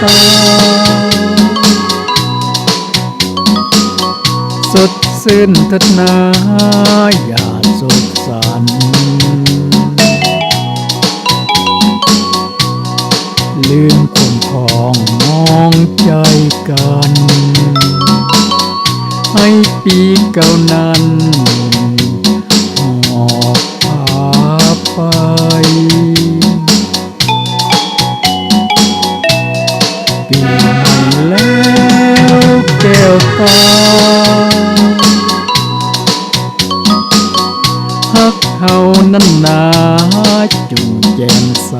ຕາ ສົດຊື່ນເທີດນາ ຢ່າໂສກສັນ ລືມຄວາມຂອງມອງໃຈກັນ ໃຫ້ປີເກົ່ານັ້ນຫອບພາໄປ ປີໃໝ່ແລ້ວແກ້ວຕາ ຮັກເຮົານັ້ນນາ ຈົ່ງແຈ່ມໃສ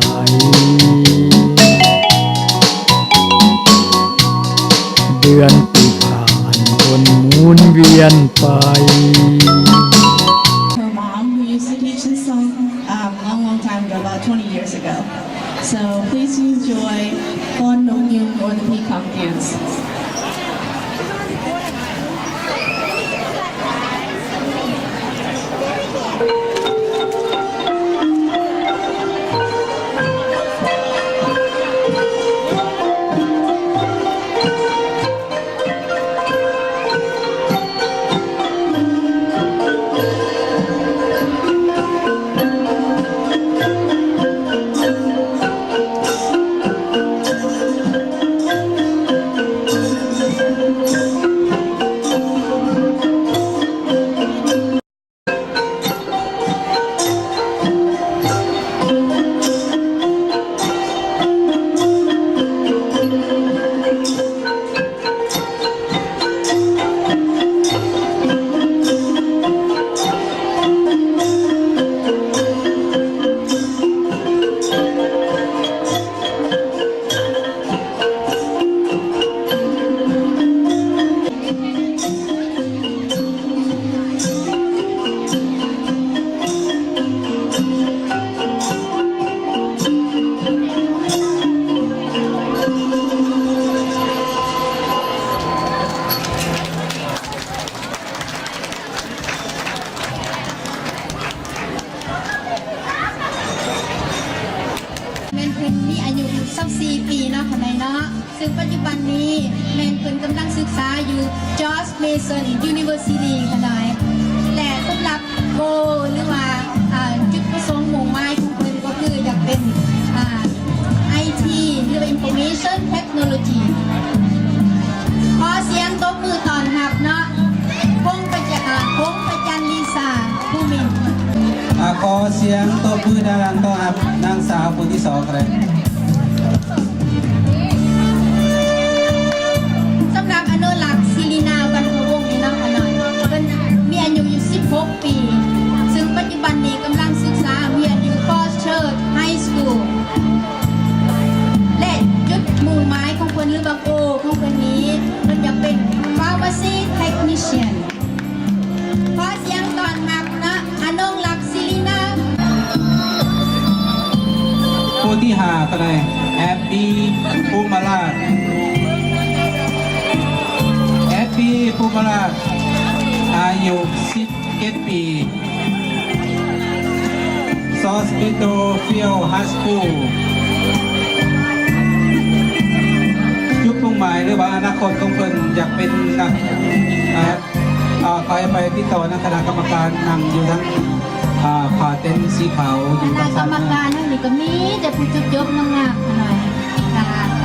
ເດືອນປີຜ່ານວົນໝູນວຽນໄປ. Her mom, who used to teach this song, um, a long, long time ago, about twenty years ago. So please enjoy ຟ້ອນນົກຍູງ or the Peacock Dance. ແມ່ນເພິ່ນມີອາຍຸຊາວສີ່ປີເນາະ ຂະໄນເນາະ ຊຶ່ງປັດຈຸບັນນີ້ແມ່ນເພິ່ນກຳລັງສຶກສາຢູ່ George Mason University ຂະໄນ ແລະ ສຳລັບ goal ຫຼືວ່າ ອ່າ ຈຸດປະສົງມຸ່ງໝາຍຂອງເພິ່ນກໍຄືຢາກເປັນ ອ່າ ໄອທີ ຫຼືວ່າ Information Technology. ຂໍສຽງຕົບມືຕ້ອນຮັບເນາະ ພົງປະຈັນ ພົງປະຈັນລີສາ ພູມິນ. ອ່າ ຂໍສຽງຕົບມືດັງໆ ຕ້ອນຮັບນາງສາວຜູ້ທີສອງກໍໄດ້. ສຳລັບອະນຸລັກ ສິລິນາ ວັນທະວົງ ນີ້ເນາະ ຂະນ້ອຍ ເພິ່ນມີອາຍຸຢູ່ສິບຫົກປີ ຊຶ່ງປັດຈຸບັນນີ້ກຳລັງສຶກສາຮຽນຢູ່ Falls Church High School ແລະ ຈຸດມຸ່ງໝາຍຂອງເພິ່ນ ຫຼືວ່າ goal ຂອງເພິ່ນນີ້ ເພິ່ນຢາກເປັນ Pharmacy Technician. ຂໍສຽງຕ້ອນຮັບເນາະ ອະນົງລັກ ສິລິນາ. ຜູ້ທີຫ້າກໍໄດ້ ແອັບປີ້ ພູມະລາດ ແອັບປີ້ ພູມະລາດ ອາຍຸສິບເຈັດປີ Sospito Field High School. ຈຸດມຸ່ງໝາຍ ຫຼືວ່າອະນາຄົດຂອງເພິ່ນຢາກເປັນນັກ ອ່າ ອ່າ ໄປ ໄປຕິດຕໍ່ນຳຄະນະກຳມະການ ນັ່ງຢູ່ທາງ ອ່າ ຜ້າເຕັນສີຂາວຢູ່ທາງຊ້າຍມື. ຄະນະກຳມະການເຮົານີ້ກໍມີແຕ່ຜູ້ຈົບໆງາມໆ ຂະນ້ອຍ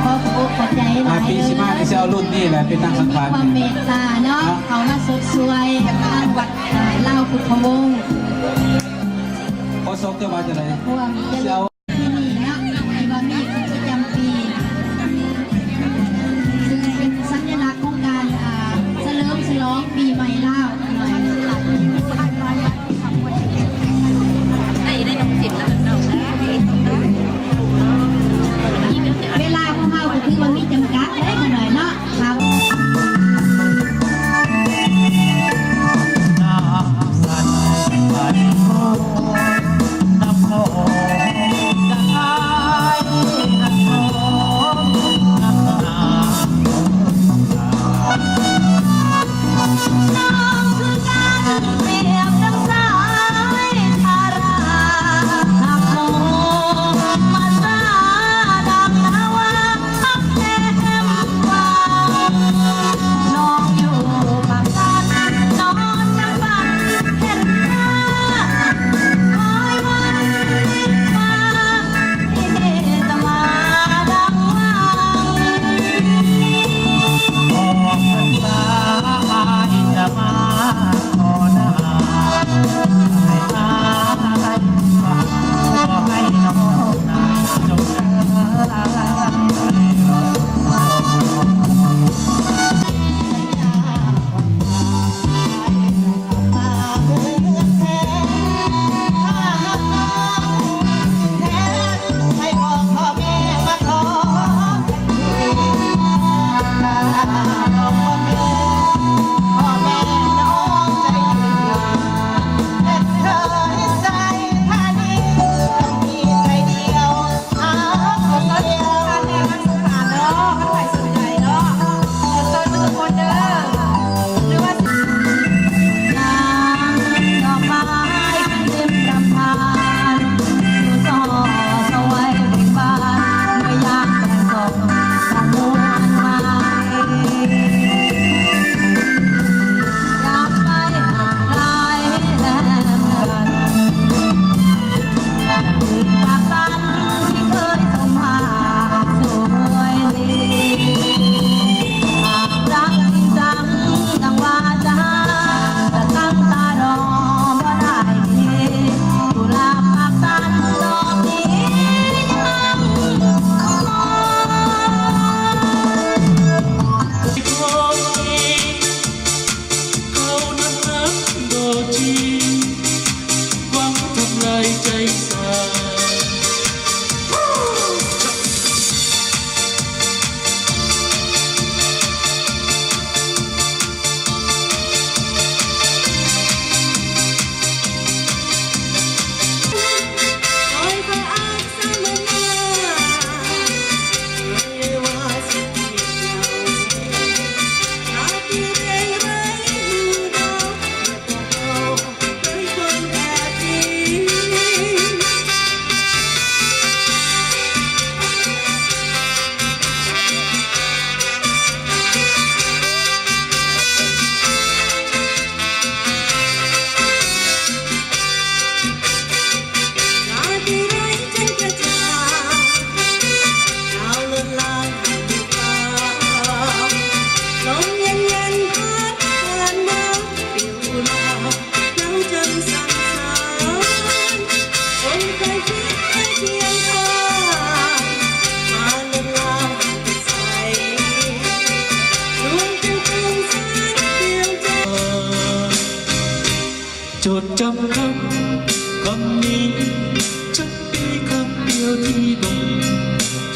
ກໍຂໍຂອບອົກຂອບໃຈຫຼາຍ. ອ່າ ປີຊິມານີ້ຊິເອົາລຸ້ນນີ້ແຫຼະເປັນນາງສັງຂານ ມີຄວາມເມດຕາເນາະ ເຂົ້າມາຊົດຊ່ວຍທາງວັດ ອ່າ ລາວພຸດທະວົງ. ໂຄສົກຈະວ່າຈັ່ງໃດ? ພວກ ຊິເອົາ ປີນີ້ເນາະ ທີ່ວ່າມີຂຶ້ນປະຈຳປີ ຊຶ່ງເປັນສັນຍະລັກຂອງການ ອ່າ ສະເຫຼີມສະຫຼອງປີໃໝ່ລາວ. ເວລາຂອງເຮົາກໍຖືວ່າມີຈຳກັດເດ້ ຂະນ້ອຍເນາະ. ນ້ຳຂອງ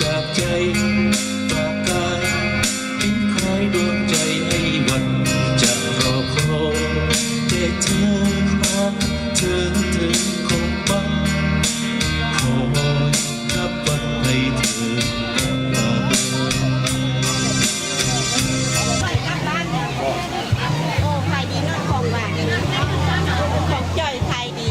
ຈາກໃຈ ຝາກກາຍ ເປັນຄອຍດວງໃຈໃຫ້ວັນ ຈະລໍຄອຍແຕ່ເທີ ຫາກເທີ ເທີຄົງປັງ ຄອຍກັບວັນໃຫ້ເທີກັບມາ. ໂອ້ ຂາຍດີເນາະ ຂອງຫວານ ຂອງຈ່ອຍຂາຍດີ.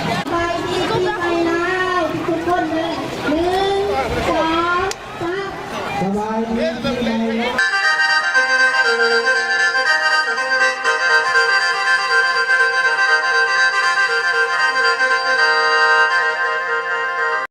ສະບາຍດີປີໃໝ່ລາວ ທຸກໆຄົນເດີ ໜຶ່ງ ສອງ ສາມ ສະບາຍດີປີໃໝ່ລາວ.